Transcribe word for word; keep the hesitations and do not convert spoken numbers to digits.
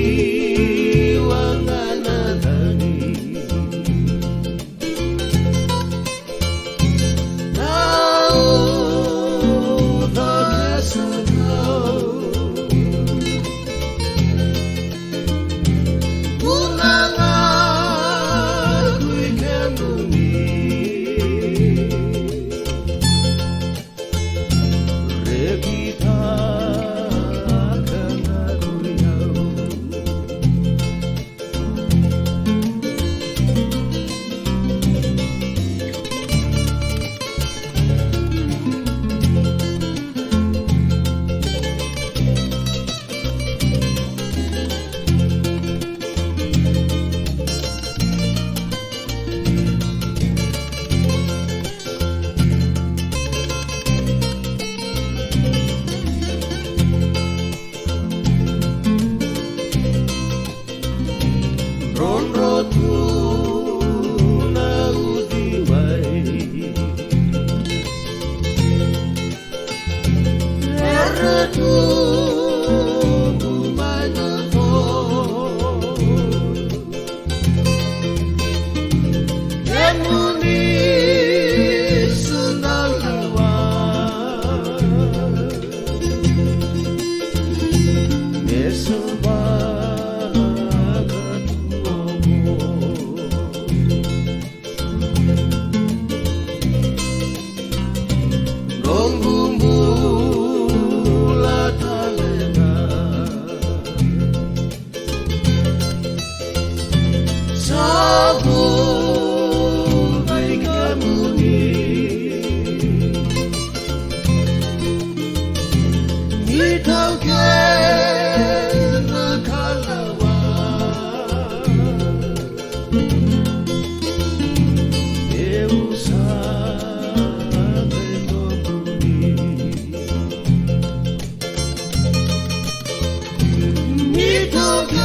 Siliwa ga na cagi. Tauca na sukau. Vuna ga ko i kemuni. Rekitaka na ko i au. Drodro tu na uci mai. Era tubu mai na to. Kemuni sudau lewa. Me suvaka tu oqo. Noqu bula tale ga. Sa vu vei kemuni. Ni taukei na kalawa. Eu sa vei kemuni. Ni toka